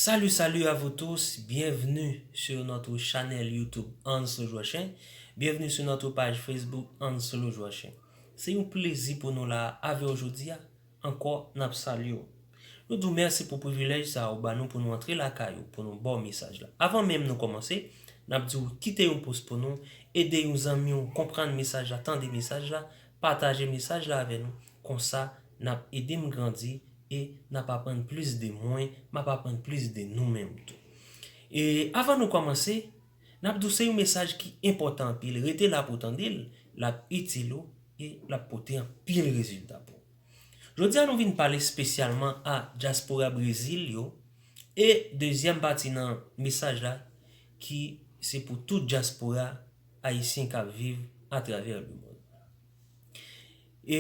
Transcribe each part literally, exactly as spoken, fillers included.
Salut, salut à vous tous, bienvenue sur notre channel YouTube Anslo Jwèchen, bienvenue sur notre page Facebook Anslo Jwèchen. Se yon plezi pou nou la avè w jodi a, ankò n ap salye w. Nou di w mèsi pou privilèj sa a ou ba nou pou nou antre lakay ou, pou nou ba w mesaj la. Avan menm nou kòmanse, n ap di w kite yon pous pou nou, ede yon zanmi w konprann mesaj la, tande mesaj la, pataje mesaj la avè nou. Konsa, n ap ede m grandi e n ap aprann plis de mwen, m ap aprann plis de nou menm tou. E avan nou kòmanse, n ap di w se yon mesaj ki enpòtan anpil. Rete la pou w tande l, l ap itil ou e l ap pote anpil rezilta pou ou. Jodi a nou vin pale espesyalman a dyaspora Brezil yo e dezyèm pati nan mesaj la ki se pou tout dyaspora ayisyen k ap viv atravè lemonn. E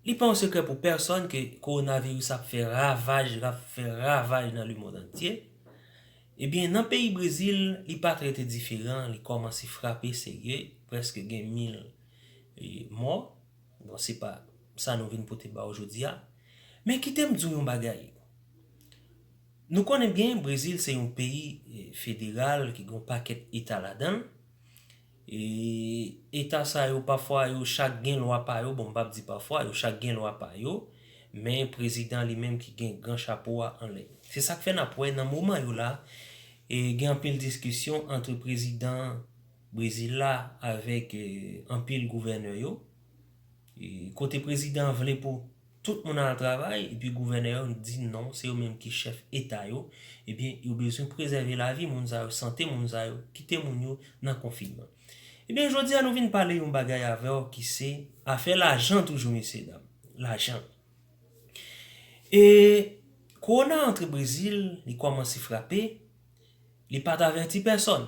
li pa yon sekrè pou pèsonn ke kowonaviris ap fè ravaj, l ap fè ravaj nan lemonn antye. Ebyen, nan peyi Brezil, li pa t rete diferan, li kòmanse frape serye, prèske gen mil e, mò. Bon, se pa sa nou vin pote ba w jodi a. Men kite m di w yon bagay. Nou konnen byen, Brezil se yon peyi e, federal ki gen yon pakèt eta ladan l. E eta sa yo, pafwa, yo chak gen lwa pa yo. Bon, m p ap di pafwa, yo chak gen lwa pa yo. Men prezidan li menm ki gen gran chapo a anlè. Se sa k fè n ap wè nan moman yo la, e gen anpil diskisyon ant prezidan Brezil la avèk e, anpil gouvènè yo. E kote prezidan vle pou tout moun al travay, epi gouvènè yo di non, se yo menm ki chèf eta yo, ebyen, yo bezwen prezève lavi moun sa yo, sante moun sa yo, kite moun yo nan konfinman. Ebyen, jodi a nou vin pale yon bagay avè w ki se afè lajan toujou, mesye dam. Lajan. E kowona antre Brezil, li kòmanse frape, li pa t avèti pèsonn.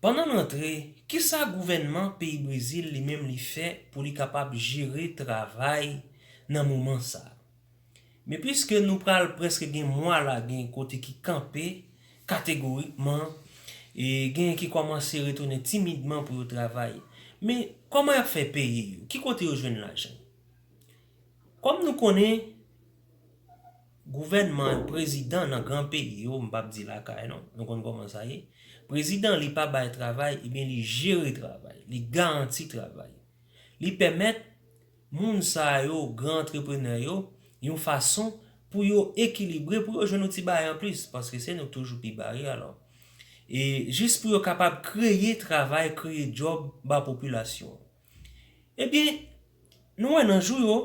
Pandan l antre, kisa gouvènman peyi Brezil li menm li fè pou li kapab jere travay nan moman sa a? Men piske nou pral prèske gen mwa la, gen kote ki kanpe kategorikman, e gen ki kòmanse retounen timidman pou yo travay. Men kòman y ap fè peye yo? Ki kote yo jwenn lajan? Kòm nou konnen, gouvènman, prezidan nan gran peyi yo, m p ap di lakay non, nou konn kòman sa ye. Prezidan li pa bay travay, ebyen li jere travay, li garanti travay. Li pèmèt moun sa yo, gran antreprenè yo, yon fason pou yo ekilibre, pou yo jwenn yon ti bagay anplis, paske se nou k toujou pi ba yo alò. E jis pou yo kapab kreye travay, kreye djòb ba popilasyon an. Ebyen, nou wè nan jou yo,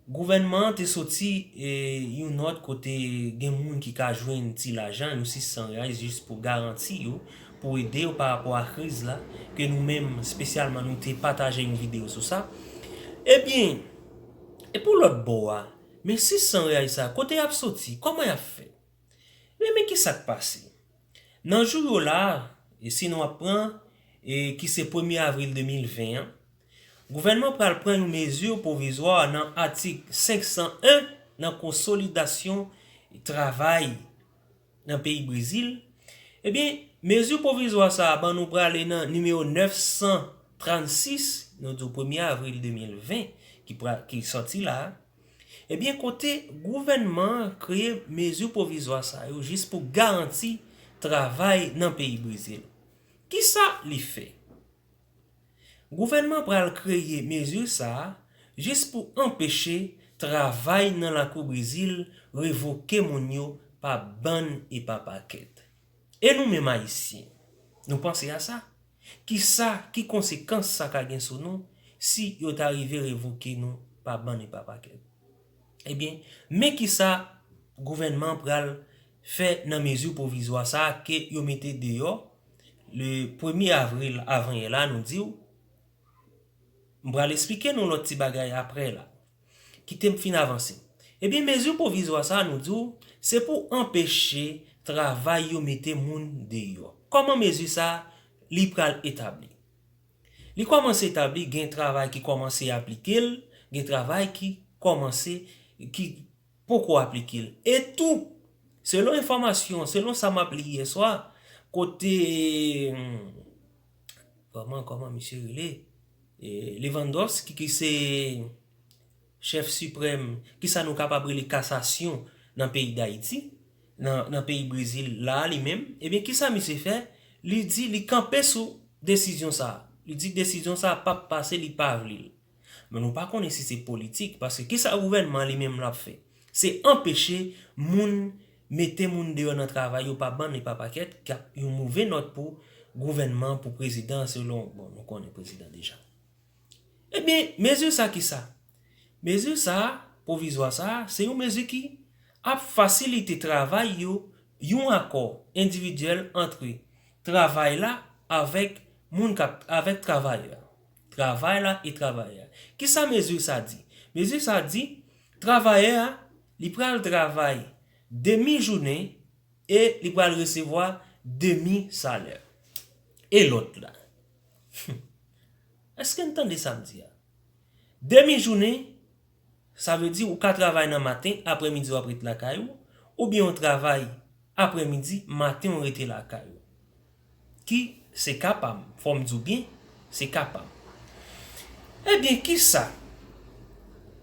gouvènman an te soti e, yon nòt kote gen moun ki ka jwenn ti lajan, yon sis san reyal, jis pou garanti yo, pou ede yo pa rapò a kriz la, ke nou menm, espesyalman, nou te pataje yon videyo sou sa. Ebyen, e pou lòt bò a, men sis san reyal sa, kote y ap soti? Kòman y ap fè? Men, men ki sa k pase? Nan jou yo la, e si nou ap pran, e ki se premye avril de mil ven an, gouvènman pral pran yon mezi pwovizwa nan atik senk san en nan konsolidasyon travay nan peyi Brezil. Ebyen, mezi pwovizwa sa a ban nou prale nan nimewo nèf san trannsis, nou di w premye avril de mil ven, ki pra-, ki sòti la a. Ebyen, kote gouvènman an kreye mezi pwovizwa sa yo jis pou garanti travay nan peyi Brezil. Kisa li fè? Gouvènman pral kreye mezi sa a jis pou anpeche travay nan lakou Brezil revoke moun yo pa bann e pa pakèt. E nou menm Ayisyen, nou panse a sa? Kisa, ki konsekans sa ka gen sou nou si yo ta rive revoke nou pa bann e pa pakèt? Ebyen, men kisa gouvènman an pral fè nan mezi pwovizwa sa a ke yo mete deyò le premye avril avanyè la, nou di w. M pral esplike nou lòt ti bagay aprè la. Kite m fin avanse. Ebyen, mezi pwovizwa sa a, nou di w, se pou anpeche travay yo mete moun deyò. Kòman mezi sa a, li pral etabli? Li kòmanse etabli, gen travay ki kòmanse aplike l, gen travay ki kòmanse, ki poko aplike l. E tou, selon enfòmasyon, selon sa m ap li yè swa, kote, hmm, kòman, kòman misye rele? E, Lewandowski, ki se chèf siprèm, ki sa nou kapab rele kasasyon nan peyi Dayiti, nan, nan peyi Brezil la a li menm, ebyen, kisa misye fè? Li di li kanpe sou desizyon sa a. Li di desizyon sa a p ap pase, li pa vle l. Men nou pa konnen si se politik, paske kisa gouvènman an li menm l ap fè? Se anpeche moun mete moun deyò nan travay yo pa bann e pa pakèt, k ap yon move nòt pou gouvènman, pou prezidan, selon, bon, nou konnen prezidan deja. Ebyen, mezi sa ki sa? Mezi sa, pwovizwa sa, se yon mezi ki ap fasilite travay yo, yon akò endividyèl antre travay la avèk moun k ap, avèk travayè. Travay la e travayè. Kisa mezi sa di? Mezi sa di, travayè a, li pral travay demi jounen e li pral resevwa demi salè. E lòt la? Èske n tande sa m di a? Demi jounen, sa vle di ou ka travay nan maten, aprèmidi w ap ret lakay ou, oubyen w travay aprèmidi, maten w rete lakay ou. Ki se ka pa m, fò m di w byen, se ka pa m. Ebyen, kisa?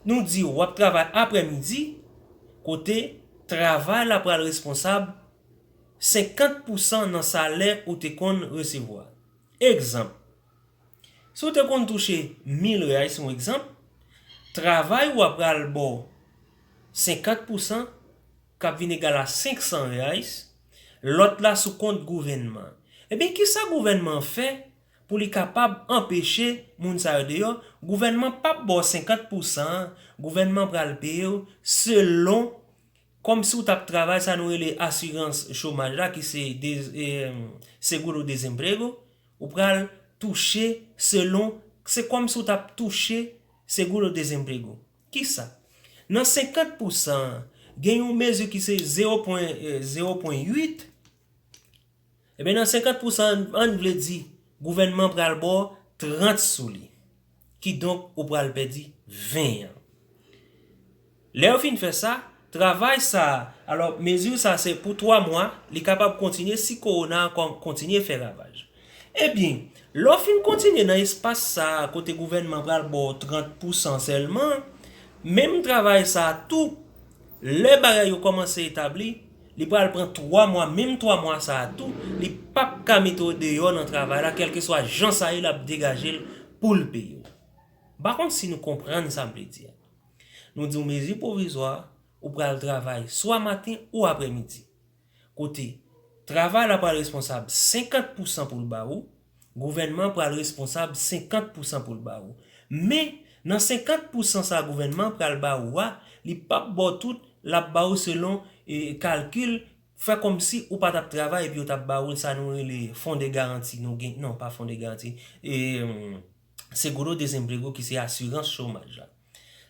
Nou di w ap travay aprèmidi, kote travay la pral responsab senkant pousan nan salè ou te konn resevwa. Egzanp, si w te konn touche mil reais, yon egzanp, travay ou a pral ba w senkant pousan, k ap vin egal a senk san reais, lòt la sou kont gouvènman. Ebyen, kisa gouvènman an fè pou li kapab anpeche moun sa yo deyò? Gouvènman p ap ba w senkant pousan, gouvènman pral peye w selon, kòmsi w t ap travay sa nou rele asirans chomaj la, ki se de, eh, seguro desemprego, ou pral touche selon, se kòmsi w t ap touche seguro desemprego. Kisa? Nan senkant pousan an, gen yon mezi ki se zewo pwen, eh, zewo pwen uit. Ebyen, nan senkant pousan, ann vle di, gouvènman pral ba w trant sou li. Kidonk, ou pral pèdi ven an. Lè yo fin fè sa, travay sa a, alò, mezi sa a se pou twa mwa, li kapab kontinye si kowona a kon-, kontinye fè ravaj. Ebyen, lè w fin kontinye nan espas sa a kote gouvènman pral ba w trant pousan sèlman, menm travay sa a tou, lè bagay yo kòmanse etabli, li pral pran twa mwa, menm twa mwa sa a tou, li p ap ka mete w deyò nan travay la, kèlkeswa jan sa ye, l ap degaje l pou l peye w. M pa konn si nou konprann sa m vle di a. Nou di w mezi pwovizwa, ou pral travay swa maten ou aprèmidi. Kote travay la pral responsab senkant pousan pou l ba ou, gouvènman pral responsab senkant pousan pou l ba ou. Men, nan senkant pousan sa gouvènman pral ba ou a, li p ap ba w tout, l ap ba ou selon, e, kalkil, fè kòmsi ou pa t ap travay epi yo t ap ba ou l, sa nou rele fon de garanti. Nou gen, non, pa fon de garanti. E, hum, seguro desemprego ki se asirans chomaj la.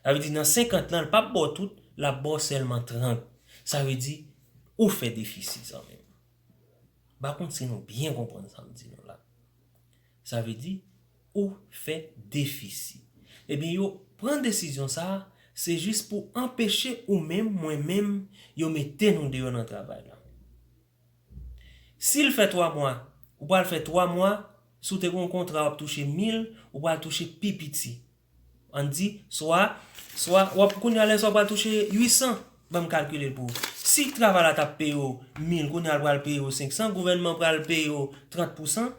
Sa vle di nan senkant lan, l p ap ba w tout, l ap ba w sèlman trant. Sa vle di, ou fè defisi, zanmi m. M pa konn si nou byen konprann sa m di nou la. Sa vle di, ou fè defisi. Ebyen, yo pran desizyon sa a, se jis pou anpeche ou menm, mwen menm, yo mete nou deyò nan travay la. Si l fè twa mwa, ou pral fè twa mwa, si w te gen yon kontra w ap touche mil, ou pral touche pi piti. Ann di, swa, swa, w ap, kounye a lè sa w pral touche uit san, ban m kalkile l pou ou. Si travay la t ap peye w mil, kounye a l pral peye w senk san, gouvènman pral peye w trant pousan,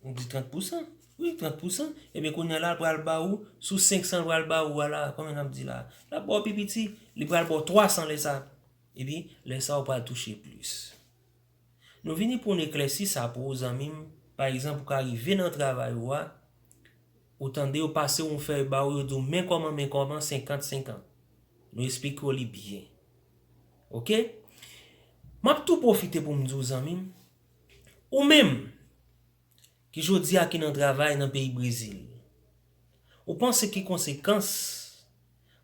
nou di trant pousan, wi, trant pousan, ebyen kounye a la l pral ba ou, sou senk san l pral ba ou a la, konbyen n ap di la? L ap ba w pi piti, li pral ba w twa san lè sa. Epi, lè sa w pral touche plis. Nou vini pou n eklèsi sa pou ou, zanmi m. Pa egzanp, ou ka rive nan travay ou a, ou tande yo pase yon fèy ba ou, yo di w, men kòman, men kòman, senkant senkant. Nou esplike w li byen. Oke? M ap tou pwofite pou m di w, zanmi m, ou menm, ki jodi a ki nan travay nan peyi Brezil, ou panse ki konsekans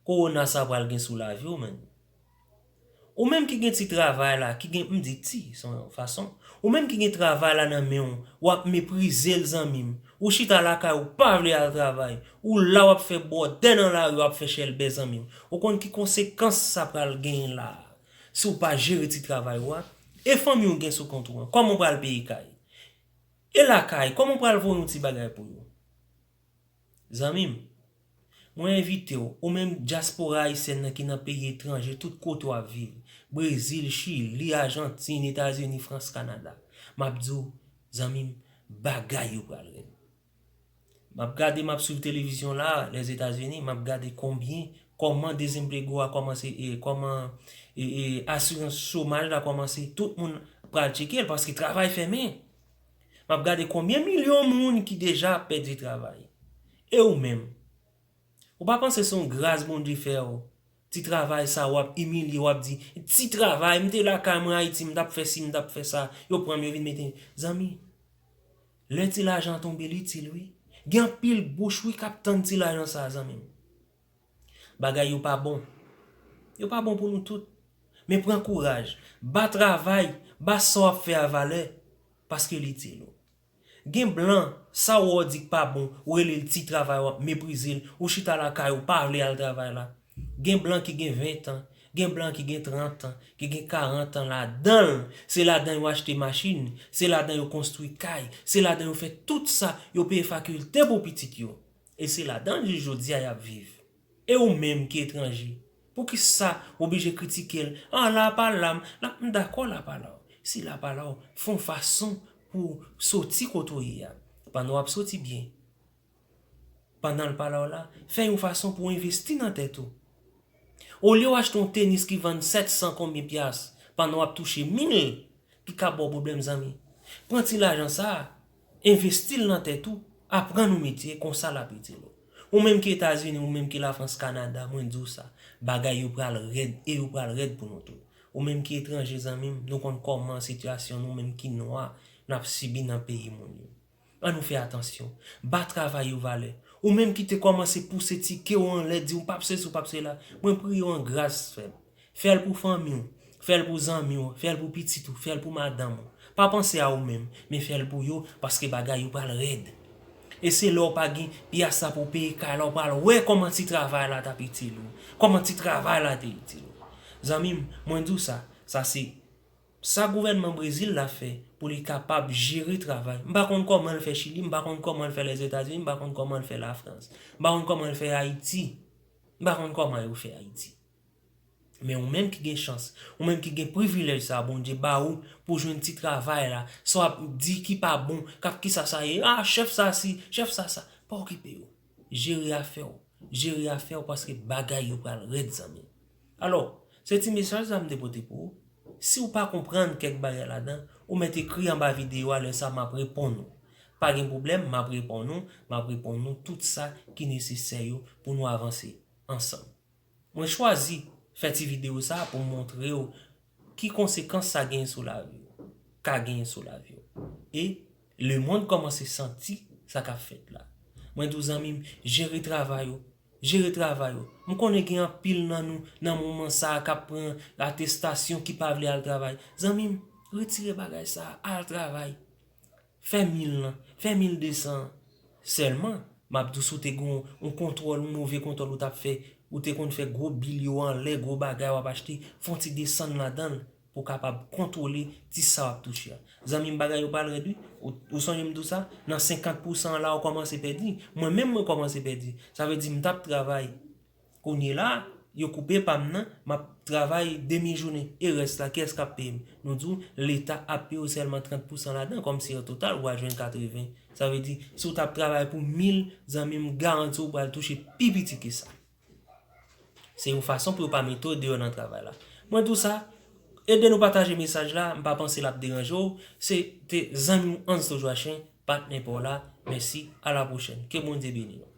kowona sa pral gen sou lavi w, menm? Ou menm ki gen ti travay la, ki gen, m di ti, se yon fason, ou menm ki gen travay la nan men w, w ap meprize l, zanmi m. Ou chita lakay ou, pa vle al travay. Ou la, w ap fè bòdè nan lari, w ap fè chèlbè, zanmi m. Ou konn ki konsekans sa pral genyen la a? Si w pa jere ti travay ou a, e fanmi w gen sou kont ou an, kòman w pral peye kay? E lakay, kòman w pral voye yon ti bagay pou yo? Zanmi m, mwen envite w, ou menm dyaspora ayisyèn nan ki nan peyi etranje, tout kote w ap viv, Brezil, Chili, Ajantin, Etazini, Frans, Kanada. M ap di w, zanmi m, bagay yo pral rèd. M ap gade, m ap swiv televizyon la, Lèzetazini, m ap gade konbyen, kòman dezemplego a kòmanse, e, kòman, e, e, asirans chomaj la kòmanse, tout moun pral tcheke l paske travay fèmen. M ap gade konbyen milyon moun ki deja pèdi travay. E ou menm? Ou pa panse se yon gras Bondye fè w? Ti travay sa w ap imilye, w ap di, "Ti travay, m te lakay mwen Ayiti, m t ap fè si, m t ap fè sa, yo pran m, yo vin mete m." Zanmi, lè ti lajan tonbe, li itil wi. Gen anpil bouch wi k ap tann ti lajan sa, zanmi m. Bagay yo pa bon. Yo pa bon pou nou tout. Men pran kouraj, ba travay, ba sa w ap fè a valè, paske li itil ou. Gen blan, sa w wè w di k pa bon, ou rele l ti travay, w ap meprize l, ou chita lakay ou, pa vle al travay la. Gen blan ki gen ven tan, gen blan ki gen trant tan, ki gen karant tan ladan l. Se ladan yo achte machin, se ladan yo konstwi kay, se ladan yo fè tout sa, yo peye fakilte pou pitit yo. E se ladan l jis jodi a y ap viv. E ou menm ki etranje, poukisa w oblije kritike l? "Ah, la pa la m, la, m dakò la pa la w." Si la pa la w, fè yon fason pou w soti kote w ye a. Pandan w ap soti byen, pandan l pa la w la, fè yon fason pou w envesti nan tèt ou. Olye w achte yon tenis ki vann sèt san konbyen pyas, pandan w ap touche mil, ki ka ba w pwoblèm, zanmi. Pran ti lajan sa a, envesti l nan tèt ou, aprann yon metye, konsa l ap itil ou. Ou menm ki Etazini, ou menm ki Lafrans, Kanada, mwen di w sa, bagay yo pral rèd e yo pral rèd pou nou tou. Ou menm ki etranje, zanmi m, nou konn kòman sitiyasyon nou menm ki nwa, n ap sibi nan peyi moun yo. Ann nou fè atansyon. Ba travay yo valè. Ou menm ki te kòmanse pouse ti ke w anlè, di w p ap sesi, w p ap sela, mwen priye w an gras, frè m. Fè l pou fanmi w, fè l pou zanmi w, fè l pou pitit ou, fè l pou madanm ou. Pa panse a ou menm, men fè l pou yo, paske bagay yo pral rèd. E se lè w pa gen pyas la pou w peye kay la, w pral wè kòman ti travay la t ap itil ou, kòman ti travay la te itil ou. Zanmi m, mwen di w sa, sa se sa gouvènman Brezil la fè pou li kapab jere travay. M pa konn kòman l fè Chili, m pa konn kòman l fè Lèzetazini, m pa konn kòman l fè Lafrans, m pa konn kòman l fè Ayiti, m pa konn kòman yo fè Ayiti. Men ou menm ki gen chans, ou menm ki gen privilèj sa a Bondye ba ou pou jwenn ti travay la, sa w ap di ki pa bon, k ap kisa sa ye, ah, chèf sa si, chèf sa sa, pa okipe yo. Jere afè w, jere afè w paske bagay yo pral rèd, zanmi. Alò, se ti mesaj sa m te pote pou ou. Si w pa konprann kèk bagay ladan, ou mèt ekri anba videyo a, lè sa m ap reponn ou. Pa gen pwoblèm, m ap reponn ou, m ap reponn nou tout sa ki nesesè yo pou nou avanse ansanm. Mwen chwazi fè ti videyo sa a pou m montre w ki konsekans sa genyen sou lavi w, ka genyen sou lavi w. E lemonn kòmanse santi sa k ap fèt la. Mwen di w zanmi m, jere travay ou, jere travay ou. M konnen gen anpil nan nou nan moman sa a k ap pran atestasyon ki pa vle al travay. Zanmi m, retire bagay sa a, al travay. Fè mil lan, fè mil de san an. Sèlman, m ap di w si w te gen yon, yon kontwòl, yon move kontwòl ou t ap fè, ou te konn fè gwo bil yo anlè, gwo bagay w ap achte, fè yon ti desann ladan l pou w kapab kontwole ti sa w ap touche a. Zanmi m, bagay yo pral rèd wi. Ou, ou sonje m di w sa? Nan senkant pousan an la, ou kòmanse pèdi. Mwen menm, mwen kòmanse pèdi. Sa vle di, m t ap travay. Kounye la, yo koupe pa m nan, m ap travay demi jounen. E rès la, kiyès k ap peye m? Nou di w, Leta ap peye w sèlman trant pousan ladan, kòmsi an total, ou a jwenn katreven. Sa vle di, si w t ap travay pou mil, zanmi m, m garanti w pral touche pi piti ke sa. Se yon fason pou yo pa mete w deyò nan travay la. Mwen di w sa, ede nou pataje mesaj la, m pa panse l ap deranje w. Se te zanmi w Ansto Joachim, patnè pa w la. Mèsi, a la pwochèn. Ke Bondye beni nou.